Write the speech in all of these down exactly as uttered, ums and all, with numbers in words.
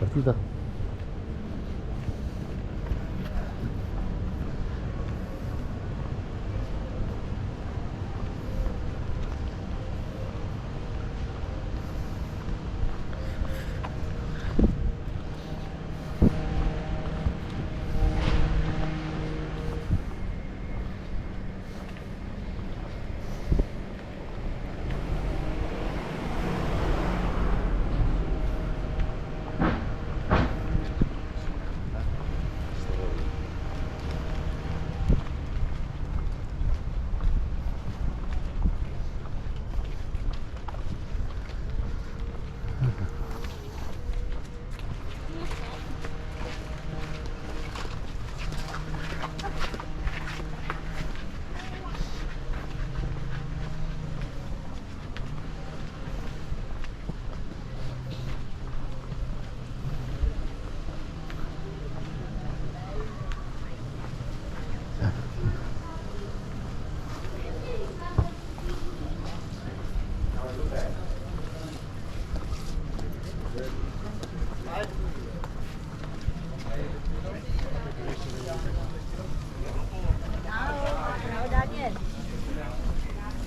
Partita. Ciao, ciao Daniel.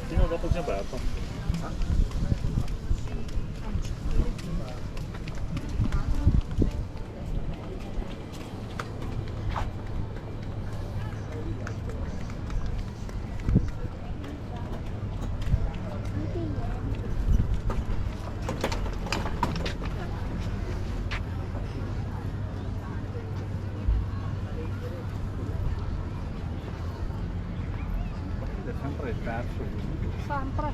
Sì, no, dopo c'è Beppe. Sempre el terzo. Sempre.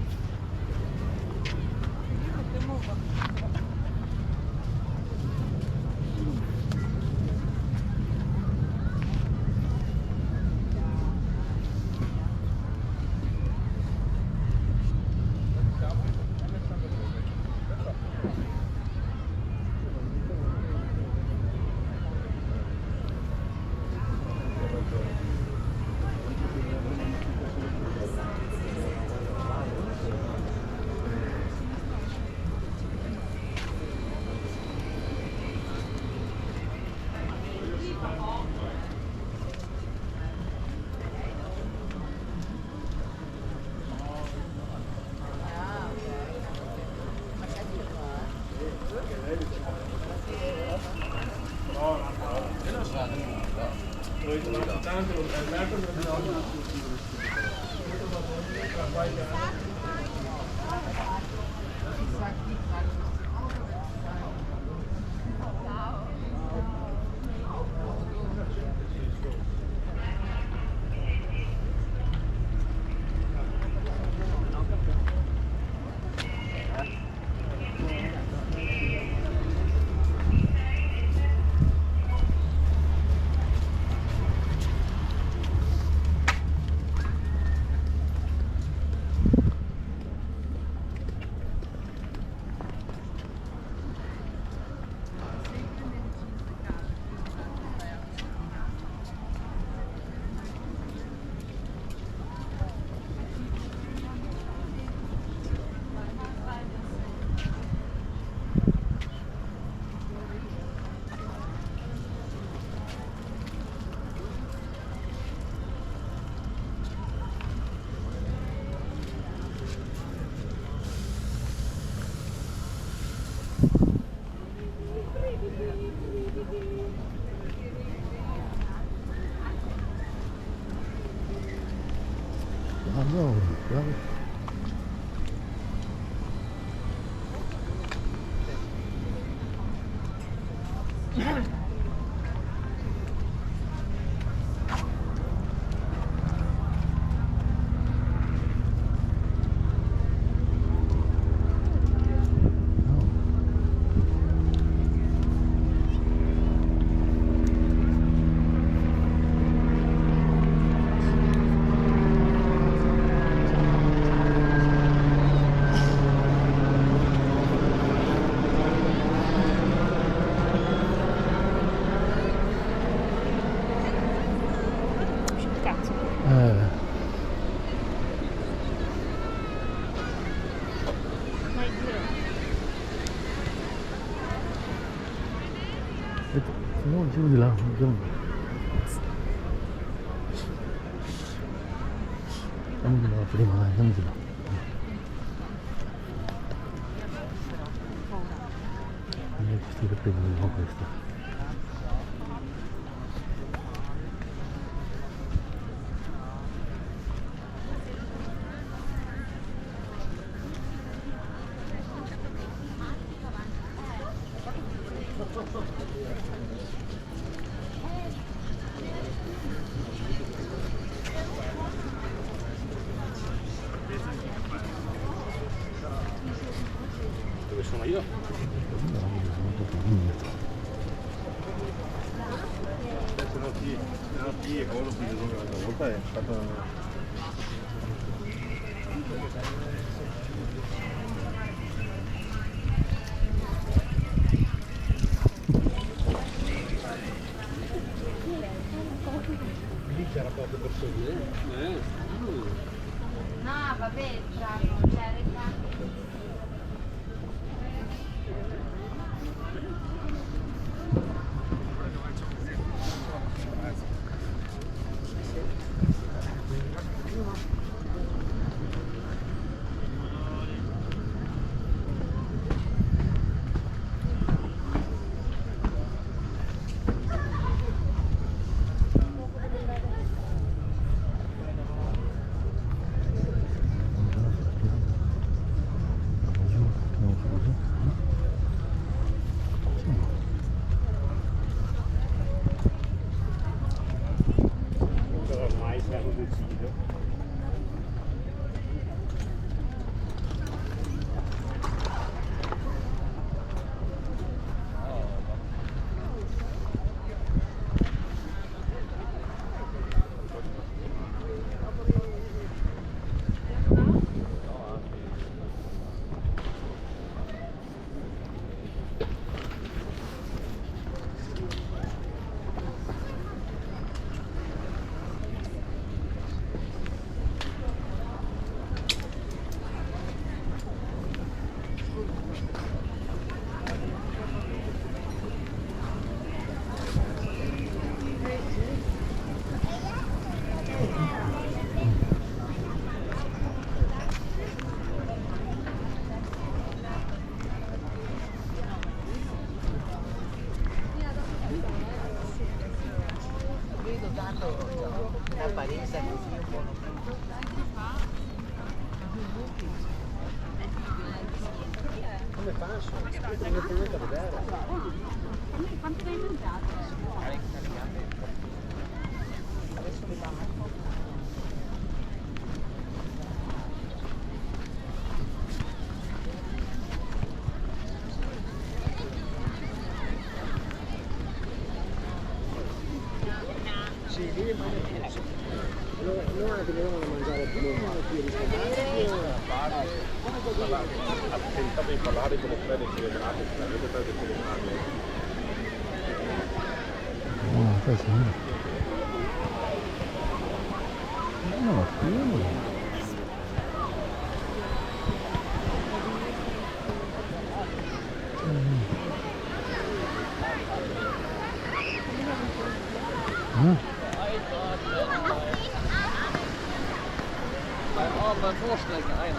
Ah, no, claro. Aspetta, andiamo giù di là, andiamo. Andiamo di là prima, dai, andiamo di là. Eh, questo che prima, no, questo. Dove sono io? Adesso no, chi, no, chi è quello che gioca l'altra volta è stato Lì c'era poche persone, eh? Eh, strano. No, vabbè, strano, cioè, Come faccio? Aspetta, non riesco neanche a vedere. Quanto ne hai mangiato? Adesso mi parlo. Sì, lui è mangiato. No, no, che dovevano mangiare prima, che riscaldare. Tentavo di parlare con le fede che le grande, che le grande. Ah, questo no. No, no, no. Mm. Bei Vorschlägen ein.